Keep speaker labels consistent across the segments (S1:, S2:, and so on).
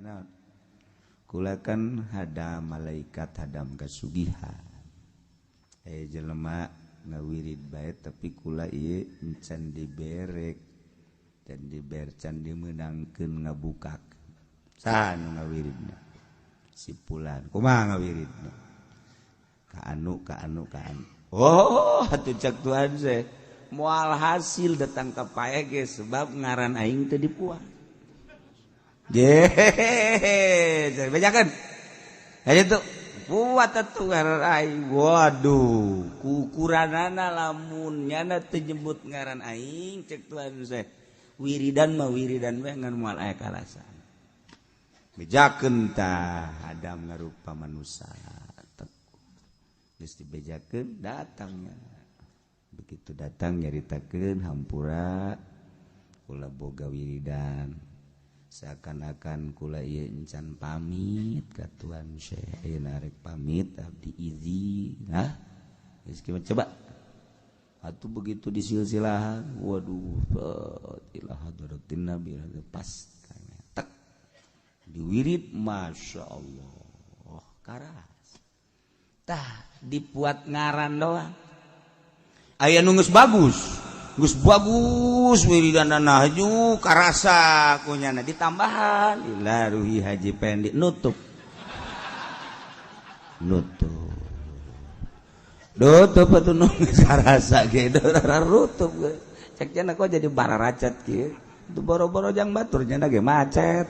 S1: Naon kula kan hadam malaikat hadam kasugihan jelema ngawirid bae tapi kula ieu encan diberek dan dibercan dimenangkeun ngabukak saha nu ngawiridna si pulan kumaha ngawiridna ka anu ka anu ka anu. Oh atuh cek Tuhan seh moal hasil datang ka pae ge sebab ngaran aing teu dipuah. Je, bejakeun. Ayo tuh buat atuh ngaran aing. Waduh, kukuranana lamun nyana teu nyebut ngaran aing cek Tuhan seh. Wiridan mah wiridan we ngan moal aya kalasan. Bejakeun tah Adam ngarupa manusia. Geus dibejakeun datangnya. Begitu datang nyaritakeun hampura kula boga wiridan. Seakan-akan kula ieu encan pamit ka Tuan Syekh, ayeuna rek pamit abdi izin. Nah, geus coba. Atuh begitu disilsilahan, waduh, ila hadratin Nabi pas tek diwirid, masya Allah, karas. Tah dibuat ngaran doang. Aya nu geus bagus, geus bagus wiridanana haju karasa kunyana ditambahan ila ruhi Haji Pendi nutup. Nutup. Nutup atuh nu geus karasa ge rutup. Cek cenah kok jadi bararacat kieu. Itu boro-boro jang batur cenah ge macet.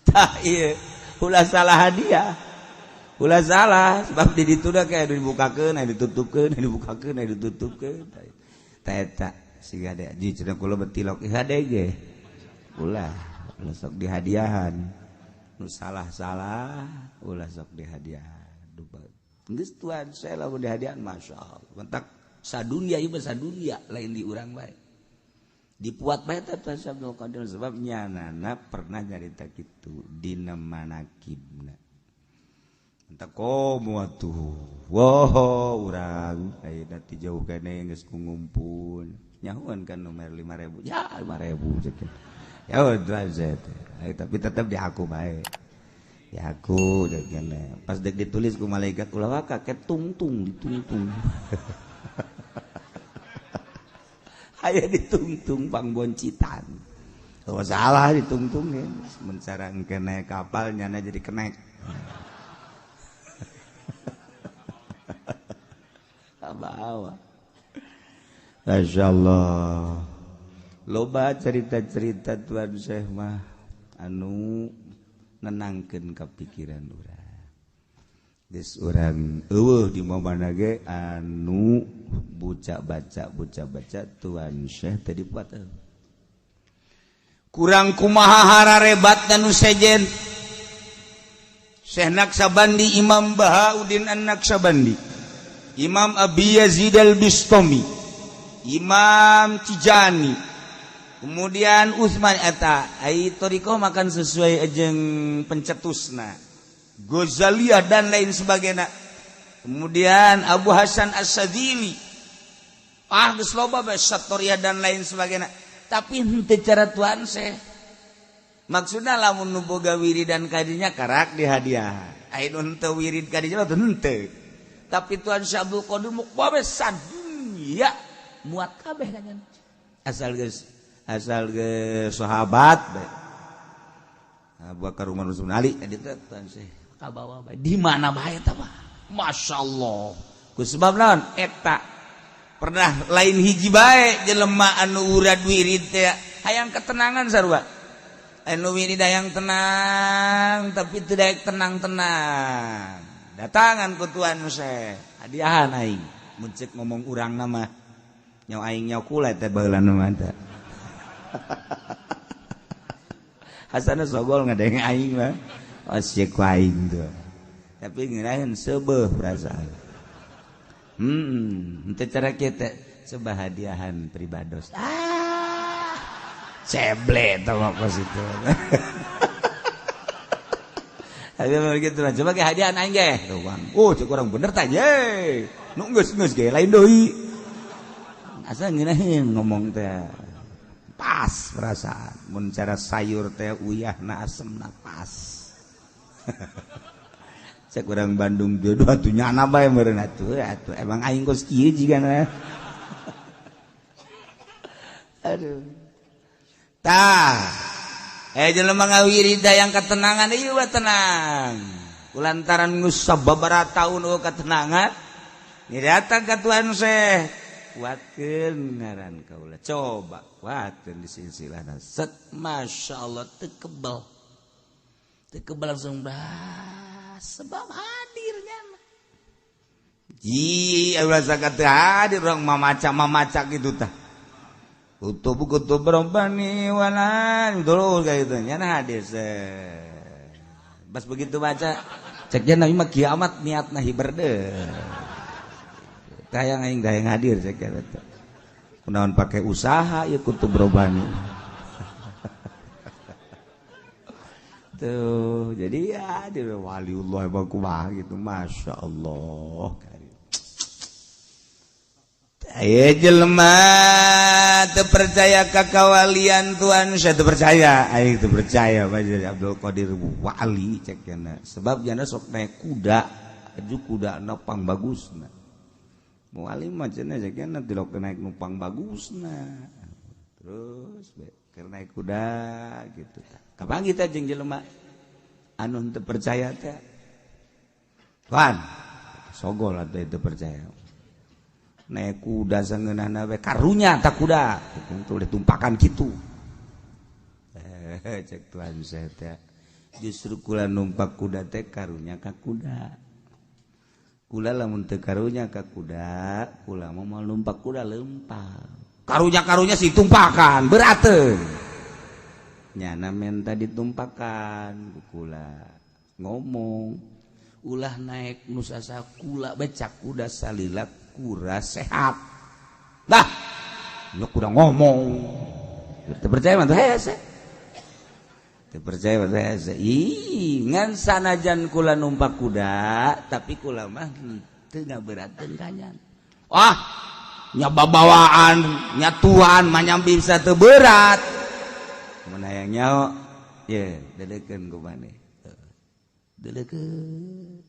S1: Tah ieu ulah salah hadiah. Ulah salah sebab di ditu da kayak dibukakeun, aya ditutupkeun, aya dibukakeun, aya ditutupkeun. Tah eta siga de ji cenah kula betilok hade ge. Ulah, ulah sok dihadiahan. Nu salah-salah ulah sok dihadiahan. Geus Tuhan saya lamun dihadiahan masyaallah. Mentak sadunia ieu mah sadunia lain di urang bae. Dipuat bae teh Tuan Abdul Qadir sebab nyanana pernah nyarita kitu dina manakibna. Entah komo atuh. Wow, urang ayeuna ti jauh kene geus ngumpul. Nyahuan kan nomor 5000. Ya 5000 cek. Ya udah teh. Tapi tetep diaku bae. Diaku cek kene. Pas dek ditulis ku malaikat ulah waka ketungtung ditungtung. Aya ditungtung pangboncitan. Oh, salah ditungtung ya. Mencara kene kapal nyana jadi kenek. Bawa. Masya Allah. Loba cerita-cerita Tuan Syekh mah anu nenangkeun kapikiran urang. Geus urang eueuh di mana ge anu buca baca Tuan Syekh teh dibuat. Kurang kumaha hararebatna nu sejen. Syekh Naksabandi, Imam Bahauddin An-Naksabandi, Imam Abi Yazid Al-Bistami, Imam Tijani, kemudian Utsman eta ai thariqah makan sesuai jeung pencetusna, Ghazaliyah dan lain sebagainya. Kemudian Abu Hasan As-Sadzili, ah geus loba bae Satoriyah dan lain sebagainya. Tapi henteu cara Tuan Syekh. Maksudna lamun nu boga wiridan kadinya karak dihadiah. Ai nu henteu wirid kadinya mah henteu. Tapi Tuan Syekh Abdul Qadir muk bae sadunya muat kabeh kan. Asal geus sahabat bae. Abu Bakar Umar Utsman Ali eta Tuan Syekh kabawa bae. Di mana bae eta mah? Masyaallah. Ku sebab naon eta pernah lain hiji bae jelema anu urad wirid teh hayang ketenangan sarua. Anu wirid hayang tenang tapi teu daek tenang-tenang. Datangan ku Tuan Syekh, hadiahan aing. Mun ceuk ngomong urang nama nyaw aing nyaw kula teh baheula mah teh. Hasana sogol ngadenge aing mah. Oh sieuk ku aing tuh. Tapi ngeunaheun seubeuh perasaan. Henteu cara kieu teh coba hadiahan pribados. Ah. Ceble teh mah pas itu. Tapi begitu lah, coba ke hadiahan aing ge. Oh, cek urang bener tah ye. Nu geus ge lain deui. Asa ngeunaheun ngomong teh. Pas perasaan. Mun cara sayur teh uyahna asemna pas. Cek urang Bandung jodoh atuh nyana bae meureun atuh atuh emang aing kos kieu jigana. Aduh. Tah. Jelema ngawirida yang ketenangan ieu tenang. Kulantaran geus sababaraha taun eueuh ketenangan, ni datang ka Tuhan Syekh. Kuatkeun ngaran kaula. Coba kuatkeun di silsilahna. Set Masya Allah teu kebel. Teu kebel langsung bah sebab hadirnya. Ji, ulah zakat hadir urang mamaca-mamaca kitu tah. Kutub-kutub robbani walan terus kayak gitu nyana hadis. Pas begitu baca ceknya nabi mah kiamat niatna hiber deh. Hayang aing hayang hadir cek eta. Kunaon pakai usaha ya kutub robbani. Tuh, jadi ya dia waliullah emang kumaha gitu, Masya Allah. Ayo jelema teu percaya ka kawalian Tuhan, saya teu percaya, aing teu percaya Pak Abdul Qadir wali cek cenah. Sebab jana sok naik kuda, aju kudana pang bagusna. Wali mah cenah cek cenah tilok naik numpang bagusna. Terus keur naik kuda gitu. Kapan kita jeung jelema anu teu percaya teh? Tuhan, sogol atuh teu percaya. Naik kuda sangeunahna we karunya tak kuda itu ditumpakan kitu. Cek Tuhan saya teh justru kula numpak kuda teh karunya ka kuda. Kula lamun teu karunya ka kuda, kula mah moal numpak kuda lempang. Karunya-karunya si tumpakan berateun. Nyana menta ditumpakan ku kula ngomong ulah naik nu sasa kula becak kuda salila kura sehat. Dah, lu kuda ngomong. Teu percaya mah teh hese. Teu percaya mah teh hese. Ih, ngan sanajan kula numpak kuda, tapi kula mah teu ngaberateun kanyan. Wah, nya babawaan, nya tuan mah nya bisa teu berat. Mun hayang nyaho, ye, deuleukeun ku maneh. Deuleukeun.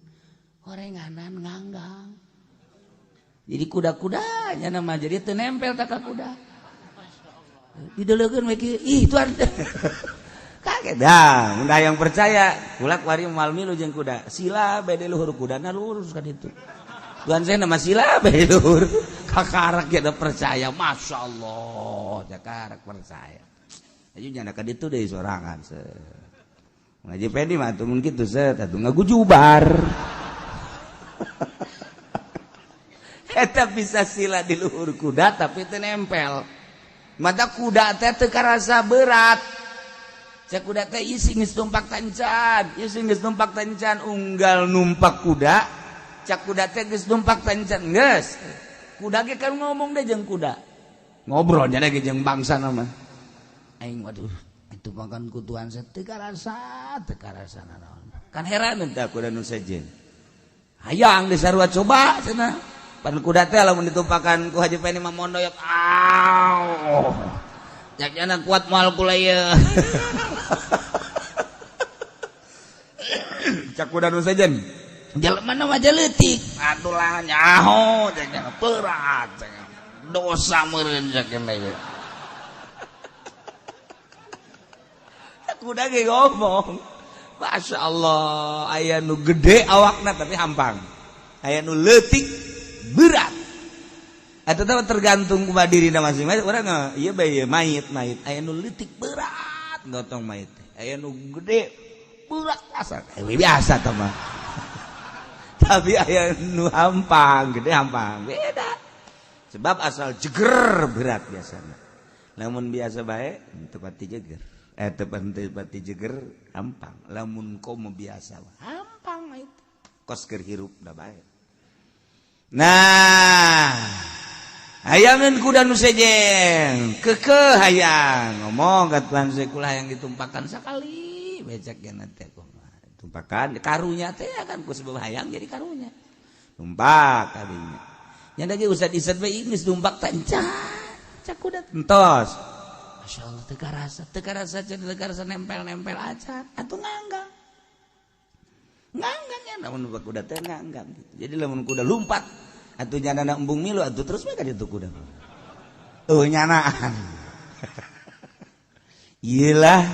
S1: Horenganan nganggang. Jadi kuda-kudanya nama jadi teu nempel tak ka kuda. Dideleukeun we kieu, ih tuan. Kaget dah, mun yang percaya, kula kuari moal milu jeung kuda. Sila bae di luhur kudana lurus ka ditu. Tuan saya nama sila bae di luhur. Kakarak ge percaya, Masya Allah, kakarak percaya. Aju nyana ka ditu deui sorangan se. Ngaji pedi mah atuh mun kitu set atuh ngagujubar. Eta bisa sila di luhur kuda tapi teu nempel. Mata kuda teh teu karasa berat. Cek kuda teh isi geus numpak tancan, isi geus numpak tancan unggal numpak kuda. Cek kuda teh geus numpak tancan geus. Kuda ge kan ngomong deh jeung kuda. Ngobrol nya ge jeung bangsa mah. Aing waduh, itu makan ku Tuhan saya teu karasa naon. Kan heran teh kuda nu sejen. Hayang disarua coba cenah. Pan kuda teh lamun ditumpakan ku Haji Peni mah mondoyok. Aw. Jakjana kuat moal kula ieu. Cak kuda nu sejen. Jelema mah leutik. Atuh lah nyaho jakjana berat. Dosa meureun jakjana ieu. Kuda ge ngomong. Masya Allah, aya nu gede awakna tapi hampang. Aya nu leutik berat. Eta teh tergantung kumaha dirina masing-masing. Urang ieu bae mayit mayit aya nu leutik berat gotong mayit teh. Aya nu gede berat asa biasa teh mah. Tapi aya nu hampang, gede hampang beda. Sebab asal jeger berat biasana. Lamun biasa bae teu pati jeger. Teu pati jeger hampang. Lamun komo biasa hampang itu. Kos keur hirup da bae. Nah, hayangan kuda nu sejen, kekeh hayang ngomong ka Tuhan kula hayang ditumpakan sakali becek ge teh kumaha. Tumpakan karunya teh kan ku sebab hayang jadi karunya. Tumpak kadinya. Nya ge usad-isad bae geus tumpak tanca. Cak kuda entos. Masya Allah, teu karasa, teu karasa, teu karasa nempel-nempel aja atuh nganggang. Nganggang ya, lamun numpak kuda teh nganggang. Jadi lamun kuda lumpat atuh nyana embung milu atuh terus we ka ditu kuda. Oh, nyanaan. Iyalah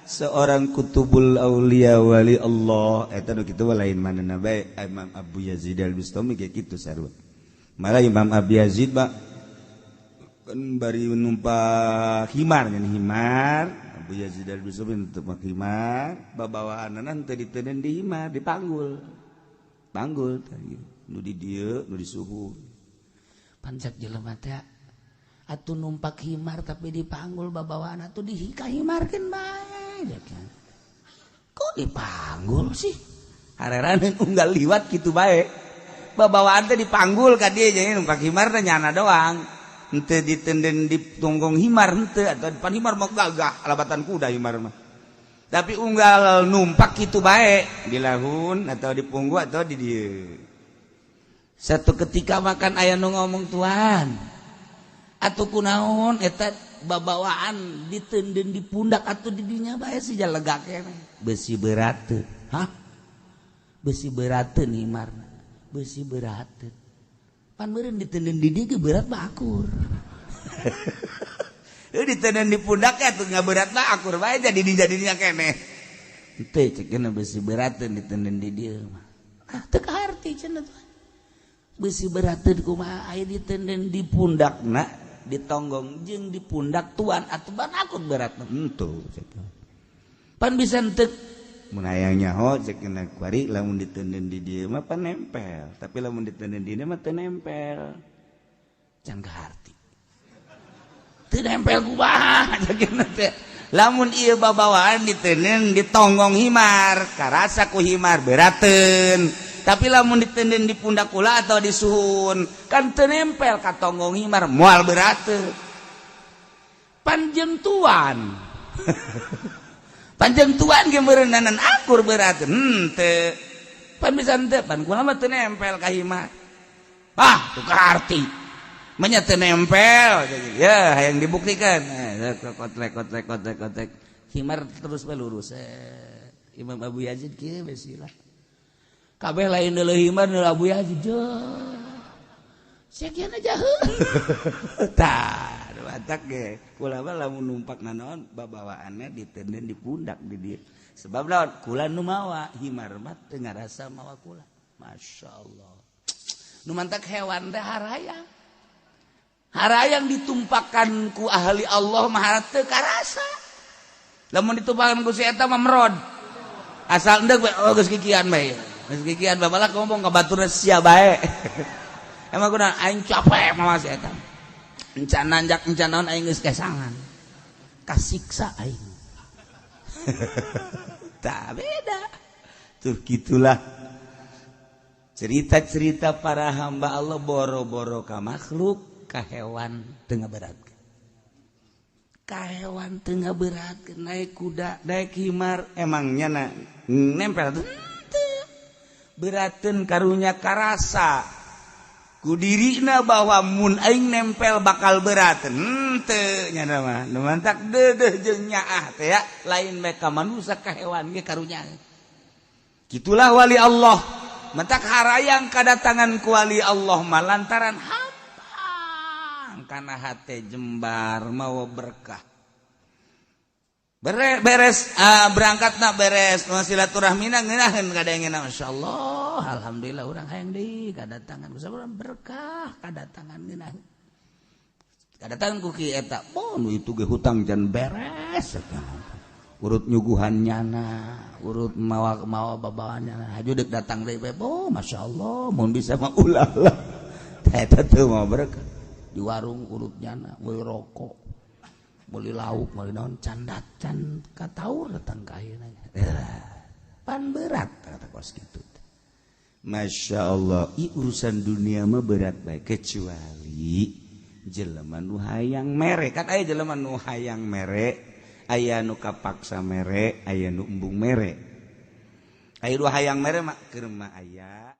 S1: seorang kutubul aulia, wali Allah eta nu kitu lain manehna bae. Imam Abu Yazid Al-Bustami kayak kitu sarua. Malah Imam Abu Yazid ba kan bari numpak himar, nyen himar. Abu Yazid Al-Bustami numpak himar, babawaanana teu diteundeun di himar, dipanggul panggul tadi nu di dieu, nu di suhu. Pancak jelema teh atuh numpak himar tapi dipanggul babawaan, atuh dihika himarkeun bae kan. Kok dipanggul sih? Hareran unggal liwat kitu bae, babawaan teh dipanggul ka dieu. Jadi numpak himar teh nyana doang, henteu ditenden di tonggong himar, henteu atau depan himar mah gagah alabatan kuda himar mah. Tapi unggal numpak kitu bae di lahun atau di punggu atau di dieu. Satu ketika makan aya nu ngomong, "Tuan, atuh kunaon eta babawaan ditenden di pundak atau di dinya bae sih lega keneh?" "Besi berat." "Hah, besi berat himar?" "Besi berat pan meureun ditenden di dieu berat mah akur. Ditenden di pundak ya tuh nggak berat mah akur bae, jadi dijadinya keneh." "Henteu," cek, "besi berat ditenden di dieu mah." "Ah, teu kaharti," cenah, "Tuan. Besi berat kumaha aya ditenden di pundakna, ditonggong jeung di pundak tuan atuh ban akur berat?" "Henteu," cek, "pan bisa henteu." "Mun hayang nyaho," cek, "kena kuari lamun ditenden di dieu mah pan nempel, tapi lamun ditenden di dieu mah teu nempel." "Can kaharti, teu nempel kumaha?" Cek teh. "Lamun ieu babawaan ditenden di tonggong himar, karasa ku himar berateun. Tapi lamun ditenden di pundak kula atau di suhun, kan teu nempel ka tonggong himar, moal berateun. Panjeng tuan, panjeng tuan ge meureunnanan akur berateun henteu? Pan bisa henteu, pan kula mah teu nempel ka himar." "Ah, teu kaharti. Manya teu nempel?" Ya, hayang dibuktikan. Kotrek kotrek kotrek kotrek. Himar terus bae lurus. Imam Abu Yazid kieu we sila. Kabeh lain deuleu himar, deuleu Abu Yazid. Sekian aja. Tah, batak ge. Kula mah lamun numpak nanaon, babawaanna ditenden di pundak di dieu. Sebab naon? Kula nu mawa, himar mah teu ngarasa mawa kula. Masya Allah. Nu mantak hewan teh harayang. Harayang ditumpakan ku ahli Allah mah teu karasa. Lamun ditumpakan ku si eta mah merod. Asal endek we, oh geus kikian bae. Geus kikian bae, malah ngomong ka baturna, "Sia bae. Emang kunaon aing capek mawa si eta? Encan nanjak, encan naon, aing geus kesangan. Kasiksa aing." Tak beda. Tuh, gitulah cerita-cerita para hamba Allah, boro-boro ka makhluk, ka hewan tengah berat. Ka hewan tengah berat, naik kuda, naik himar, emangnya na, nempel tuh beraten? Karunya karasa ku dirina bahwa mun aing nempel bakal berat henteu nya mah. Nu mantak deudeuh jeung nyaah teh ya lain bae ka manusia, ka hewan ge karunya. Gitulah wali Allah. Mentak harayang kadatangan ku wali Allah mah lantaran hampang kana hate jembar mawa berkah. Beres berangkat na, beres silaturahmi, ngeunaheun kadangena, masyaallah, alhamdulillah urang hayang deui kadatangan urang, berkah kadatangan, ngeunaheun kadatangan ku ki eta. Oh, nu itu ge hutang can beres, urut nyuguhan nyana, urut mawa mawa babawaan nyana, haju dek datang deui. Oh, masyaallah, mun bisa mah ulah lah. Eta teu mau berkah. Di warung urut nyana, meuli rokok, beli lauk, beli naon, can can kataur datang ka ayeuna pan berat kata kos kitu. Masya Allah, i urusan dunia mah berat baik, kecuali jelema nu hayang mere. Kan aya jelema nu hayang mere, aya nu kapaksa mere, aya nu embung mere. Aya nu hayang mere mah keur mah aya.